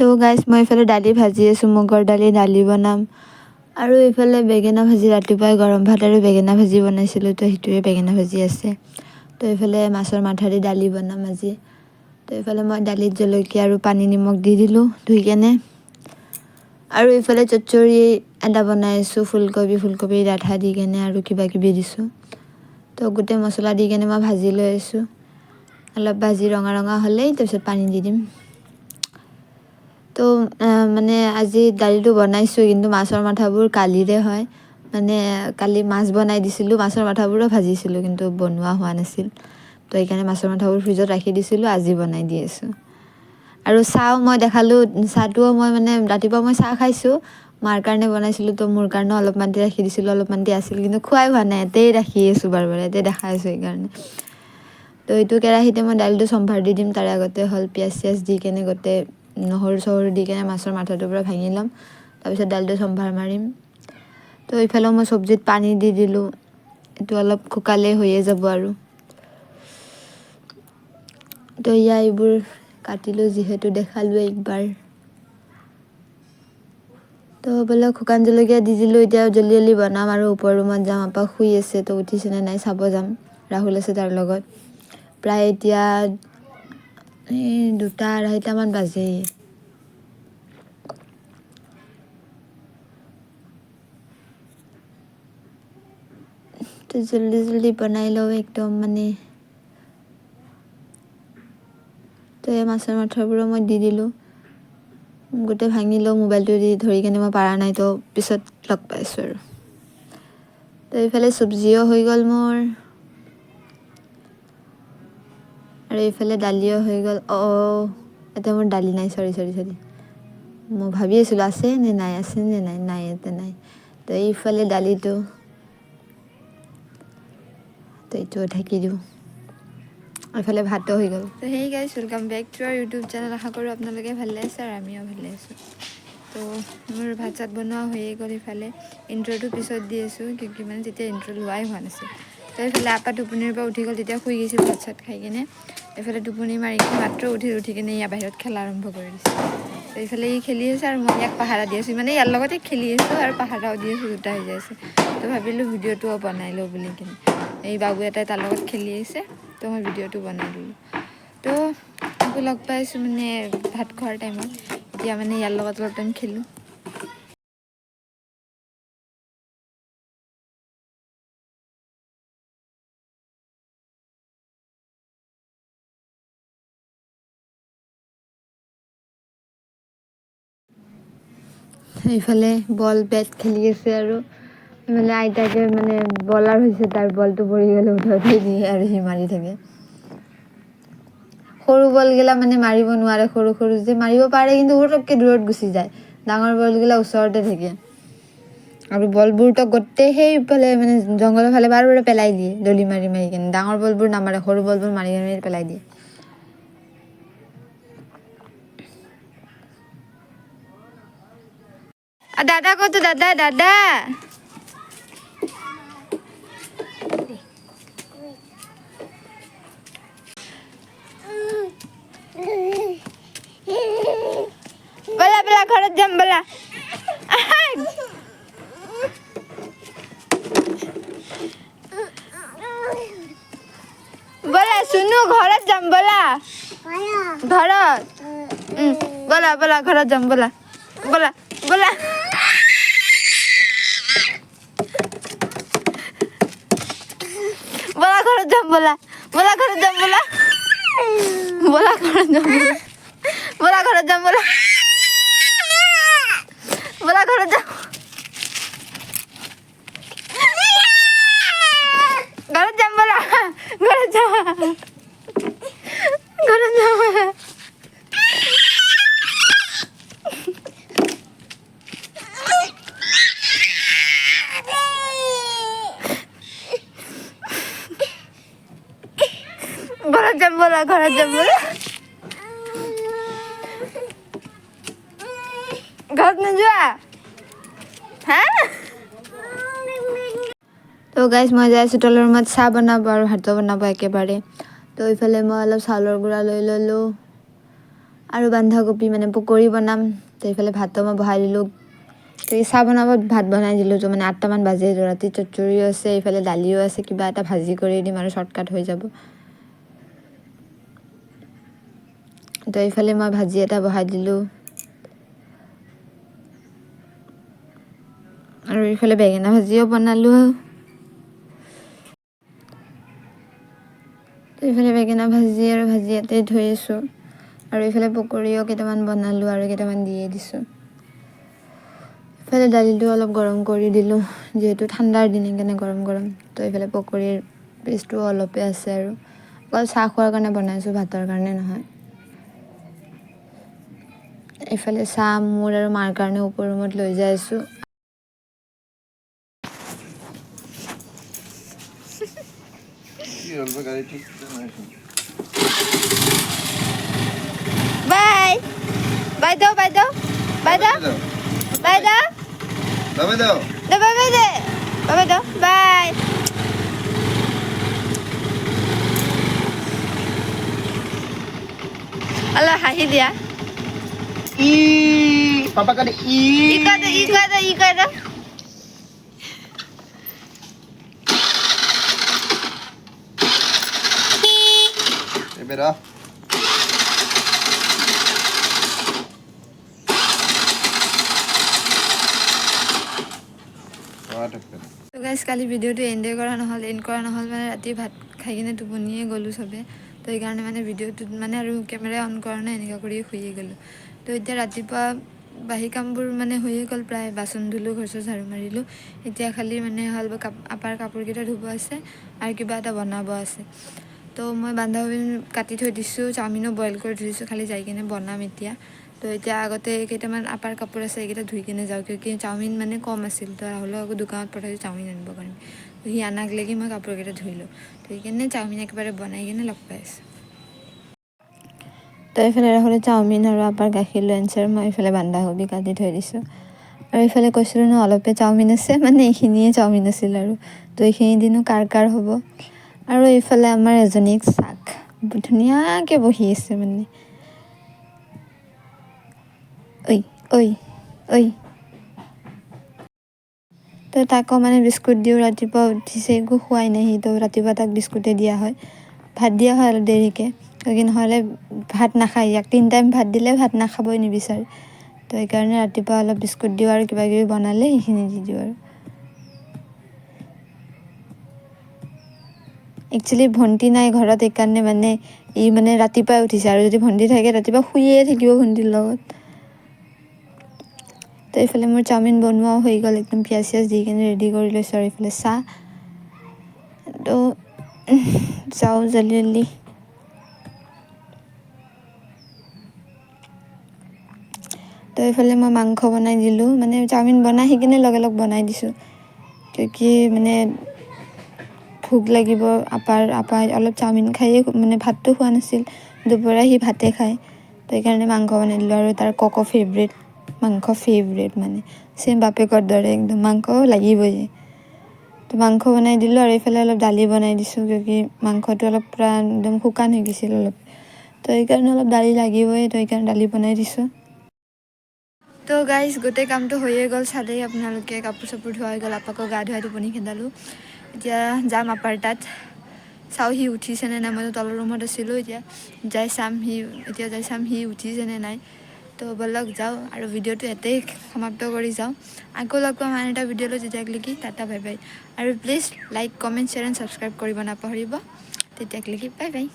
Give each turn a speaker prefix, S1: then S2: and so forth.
S1: তো গাইজ, মই এইফালে দালি ভাজি আছোঁ, মুগৰ দালি দালি বনাম। আৰু এইফালে বেঙেনা ভাজি, ৰাতিপুৱাই গৰম ভাত আৰু বেঙেনা ভাজি বনাইছিলোঁ, তো সেইটোৱে বেঙেনা ভাজি আছে। তো এইফালে মাছৰ মাথা দি দালি বনাম আজি। তো এইফালে মই দালিত জলকীয়া আৰু পানী নিমখ দি দিলোঁ ধুই কেনে। আৰু এইফালে চচ্চৰি এটা বনাই আছোঁ, ফুলকবি ফুলকবি ডাঠা দি কেনে আৰু কিবা কিবি দিছোঁ। তো গোটেই মছলা দি কেনে মই ভাজি লৈ আছোঁ। অলপ ভাজি ৰঙা ৰঙা হ'লেই তাৰপিছত পানী দি দিম। তো মানে আজি দালিটো বনাইছোঁ, কিন্তু মাছৰ মাথাবোৰ কালিৰে হয়। মানে কালি মাছ বনাই দিছিলোঁ, মাছৰ মাথাবোৰো ভাজিছিলোঁ, কিন্তু বনোৱা হোৱা নাছিল। তো সেইকাৰণে মাছৰ মাথাবোৰ ফ্ৰিজত ৰাখি দিছিলোঁ, আজি বনাই দি আছোঁ। আৰু চাহও মই দেখালোঁ, চাহটোও মই মানে ৰাতিপুৱা মই চাহ খাইছোঁ, মাৰ কাৰণে বনাইছিলোঁ, তো মোৰ কাৰণেও অলপমান দি ৰাখি দিছিলোঁ, অলপমান দি আছিল, কিন্তু খোৱাই হোৱা নাই, ইয়াতেই ৰাখি আছোঁ, বাৰে বাৰে ইয়াতে দেখাই আছোঁ সেইকাৰণে। তো এইটো কেৰাহীতে মই দালিটো চম্ভাৰ দি দিম। তাৰে আগতে হ'ল পিঁয়াজ চিয়াজ দি কেনে, গোটেই নহৰু চহৰু দি কেনে মাছৰ মাথাটোৰ পৰা ভাঙি ল'ম, তাৰপিছত দালিটো চম্ভাৰ মাৰিম। তো এইফালেও মই চব্জিত পানী দি দিলোঁ, এইটো অলপ শুকালেই হৈয়ে যাব আৰু। তো এয়া এইবোৰ কাটিলোঁ যিহেতু দেখালোঁ একবাৰ। তো বোলে শুকান জলকীয়া দি দিলোঁ। এতিয়া জল্দি জল্দি বনাম আৰু ওপৰ ৰুমত যাম। আপা শুই আছে, তো উঠিছেনে নাই চাব যাম। ৰাহুল আছে তাৰ লগত। প্ৰায় এতিয়া এই 2টা 2:30মান বাজেই। তো জল্দি জল্দি বনাই লওঁ একদম মানে। তো এই মাছৰ মাথাবোৰো মই দি দিলোঁ, গোটেই ভাঙি লওঁ। মোবাইলটো দি ধৰি কেনে মই পাৰা নাই, তো পিছত লগ পাইছোঁ আৰু। তো এইফালে চব্জিও হৈ গ'ল মোৰ আৰু এইফালে দালিও হৈ গ'ল। অঁ, এতিয়া মোৰ দালি নাই, চৰি চৰি চৰি, মই ভাবি আছিলোঁ আছে নে নাই, আছে নে নাই, নাই, ইয়াতে নাই। তো এইফালে দালিটো, তো এইটো ঢাকি দিওঁ। এইফালে ভাতো হৈ গ'ল। তো hey guys, welcome back to our YouTube channel. আশা কৰোঁ আপোনালোকে ভালে আছে আৰু আমিও ভালে আছোঁ। তো মোৰ ভাত চাত বনোৱা হৈয়ে গ'ল। ইফালে ইণ্ট্ৰটো পিছত দি আছোঁ, কিয় মানে তেতিয়া ইণ্ট্ৰ লোৱাই হোৱা নাছিল। তো এইফালে আপা টোপনিৰ পৰা উঠি গ'ল, তেতিয়া শুই গৈছিল ভাত চাত খাই কিনে। এইফালে টোপনি মাৰি কিনে মাত্ৰ উঠি উঠি কিনে ইয়াৰ বাহিৰত খেলা আৰম্ভ কৰি দিছে। তো এইফালে ই খেলি আছে আৰু মই ইয়াক পাহাৰা দি আছোঁ, মানে ইয়াৰ লগতে খেলি আছোঁ আৰু পাহাৰাও দি আছোঁ, দুটা হৈ যাই আছে। তো ভাবিলোঁ ভিডিঅ'টোও বনাই লওঁ বুলি কিনে। এই বাবু এটাই তাৰ লগত খেলি আছে, তো মই ভিডিঅ'টো বনাই দিলোঁ। তো আকৌ লগ পাইছোঁ মানে ভাত খোৱাৰ টাইমত। এতিয়া মানে ইয়াৰ লগত অলপ টাইম খেলোঁ। এইফালে বল বেট খেলি আছে আৰু এইফালে আইতাকে মানে বলাৰ হৈছে, তাৰ বলটো পৰি গ'লে উঠাই উঠাই দিয়ে আৰু সি মাৰি থাকে। সৰু বলগিলা মানে মাৰিব নোৱাৰে, সৰু সৰু যে মাৰিব পাৰে কিন্তু পটককৈ দূৰত গুচি যায়। ডাঙৰ বলগিলা ওচৰতে থাকে আৰু বলবোৰতো গোটেই সেইফালে মানে জংঘলৰ ফালে বাৰে বাৰে পেলাই দিয়ে, দলি মাৰি মাৰি কিনে। ডাঙৰ বলবোৰ নামাৰে, সৰু বলবোৰ মাৰি মাৰি পেলাই দিয়ে। দাদা কত? দাদা দাদা, বলা বলা, ঘৰত যাম বলা। বলা শুনু, ঘৰত যাম বলা, ঘৰত বলা বলা, ঘৰত যাম বলা বলা বলা বলা, ঘৰত যাম বলা বলা, ঘৰত যাম বলা বলা, ঘৰত যাম বলা, ঘৰত যাম বলা বলা, ঘৰত যাম, ঘৰত যাম বলা, ঘৰত যাম, ঘৰত যাম, ঘৰত যাম বলা, ঘৰত যাম বলা। ঘৰত নোযোৱা হা? তো গাইজ, মই যাই আছোঁ তলৰ ৰুমত চাহ বনাব আৰু ভাতো বনাব একেবাৰে। তো এইফালে মই অলপ চাউলৰ গুড়া লৈ ল'লোঁ আৰু বন্ধাকবি মানে পকৰি বনাম। তো এইফালে ভাতো মই বহাই দিলোঁ, চাহ বনাব ভাত বনাই দিলোঁ। তো মানে 8টামান বাজে, ৰাতি চচ্চৰিও আছে, এইফালে দালিও আছে, কিবা এটা ভাজি কৰি দিম আৰু শ্বৰ্টকাট হৈ যাব। তো এইফালে মই ভাজি এটা বহাই দিলোঁ আৰু এইফালে বেঙেনা ভাজিও বনালোঁ। তো এইফালে বেঙেনা ভাজি আৰু ভাজি ইয়াতে থৈ আছোঁ। আৰু এইফালে পকৰিও কেইটামান বনালোঁ আৰু কেইটামান দিয়ে দিছোঁ। এইফালে দালিটো অলপ গৰম কৰি দিলোঁ, যিহেতু ঠাণ্ডাৰ দিন সেইকাৰণে গৰম গৰম। তো এইফালে পকৰীৰ পেষ্টটোও অলপে আছে আৰু অকল চাহ খোৱাৰ কাৰণে বনাইছোঁ, ভাতৰ কাৰণে নহয়। এইফালে চাহ মোৰ আৰু মাৰ কাৰণে ওপৰ ৰুমত লৈ যাই আছোঁ। বাই বাই দাও, বাই দাও, বাই দাও, বাই দাও,
S2: বাই দাও,
S1: বাই বাই দে, বাই দাও, বাই। অলপ হাঁহি দিয়া।
S2: ই পাপা কাটে ই
S1: ই কর দে, ই কর দে, ই কর দে।
S2: এবার
S1: তো গাইজ কালি ভিডিঅ'টো এণ্ডে কৰা নহ'ল, এণ্ড কৰা নহ'ল মানে ৰাতি ভাত খাই কিনে টোপনিয়ে গ'লোঁ চবে। তো সেইকাৰণে মানে ভিডিঅ'টোত মানে আৰু কেমেৰা অন কৰা নাই, এনেকুৱা কৰিয়ে শুইয়ে গ'লোঁ। তো এতিয়া ৰাতিপুৱা বাহী কামবোৰ মানে হৈয়ে গ'ল প্ৰায়, বাচন ধুলোঁ, ঘৰ চৰ ঝাৰু মাৰিলোঁ। এতিয়া খালি মানে হ'ল আপাৰ কাপোৰকেইটা ধুব আছে আৰু কিবা এটা বনাব আছে। তো মই বন্ধাকবি কাটি থৈ দিছোঁ, চাওমিনো বইল কৰি থৈ দিছোঁ, খালি যাই কিনে বনাম এতিয়া। তো এতিয়া আগতে কেইটামান আপাৰ কাপোৰ আছে এইকেইটা ধুই কিনে যাওঁ, কিয় চাওমিন মানে কম আছিল। তো ৰাহুলক আকৌ দোকানত পঠাইছোঁ চাওমিন আনিবৰ কাৰণে। তো সি আনাক লাগি মই কাপোৰকেইটা ধুই লওঁ, ধুই কিনে চাওমিন একেবাৰে বনাই কিনে লগ পাই আছোঁ। তো এইফালে ৰাহুলে চাওমিন আৰু আপাৰ গাখীৰ লৈ আনিছে আৰু মই এইফালে বন্ধাকবি কাটি থৈ দিছোঁ। আৰু এইফালে কৈছিলোঁ ন অলপে চাওমিন আছে, মানে এইখিনিয়ে চাওমিন আছিল আৰু। তো এইখিনি দিনো কাৰ কাৰ হ'ব। আৰু এইফালে আমাৰ এজনীক চাক ধুনীয়াকৈ বহি আছে মানে। ঐ ঐ ঐ। তো তাকো মানে বিস্কুট দিওঁ, ৰাতিপুৱা উঠিছে, একো খোৱাই নাই সি। তো ৰাতিপুৱা তাক বিস্কুটে দিয়া হয়, ভাত দিয়া হয় অলপ দেৰিকৈ, কি নহ'লে ভাত নাখায়। ইয়াক 3 টাইম ভাত দিলে ভাত নাখাবই নিবিচাৰে। তো সেইকাৰণে ৰাতিপুৱা অলপ বিস্কুট দিওঁ আৰু কিবা কিবি বনালে সেইখিনি দি দিওঁ। আৰু একচুৱেলি ভণ্টি নাই ঘৰত, সেইকাৰণে মানে ই মানে ৰাতিপুৱাই উঠিছে। আৰু যদি ভণ্টি থাকে ৰাতিপুৱা শুইয়ে থাকিব ভণ্টিৰ লগত। তো এইফালে মোৰ চাওমিন বনোৱাও হৈ গ'ল, একদম পিঁয়াজ চিয়াজ দি কিনে ৰেডি কৰি লৈছোঁ। আৰু এইফালে চাহ। তো যাওঁ জল্দি জল্দি। তো এইফালে মই মাংস বনাই দিলোঁ, মানে চাওমিন বনাই সেইকিনে লগে লগ বনাই দিছোঁ, কি মানে ভোক লাগিব। আপাৰ অলপ চাওমিন খায়ে মানে ভাতটো খোৱা নাছিল, দুপৰীয়া সি ভাতে খায়। তো সেইকাৰণে মাংস বনাই দিলোঁ। আৰু তাৰ কক ফেভৰেট, মাংস ফেভৰেট মানে চেম বাপেকৰ দৰে একদম মাংস লাগিবই। তো মাংস বনাই দিলোঁ আৰু এইফালে অলপ দালি বনাই দিছোঁ, কিয় মাংসটো অলপ পূৰা একদম শুকান হৈ গৈছিল অলপ। তো সেইকাৰণে অলপ দালি লাগিবই, তো সেইকাৰণে দালি বনাই দিছোঁ। তো গাইজ গোটেই কামটো হৈয়ে গ'ল, চালেই আপোনালোকে কাপোৰ চাপোৰ ধোৱা হৈ গ'ল, আপাকো গা ধুৱাই টোপনি খেদালোঁ। এতিয়া যাম আপাৰ তাত, চাওঁ সি উঠিছেনে নাই। মইতো তলৰ ৰুমত আছিলোঁ, এতিয়া যাই চাম সি, এতিয়া যাই চাম সি উঠিছেনে নাই। তো ব'লক যাওঁ আৰু ভিডিঅ'টো ইয়াতেই সমাপ্ত কৰি যাওঁ। আকৌ লগ পাম আন এটা ভিডিঅ'লৈ, তেতিয়ালৈকে টাটা বাই বাই। আৰু please like comment share and subscribe কৰিব নাপাহৰিব। তেতিয়ালৈকে বাই বাই।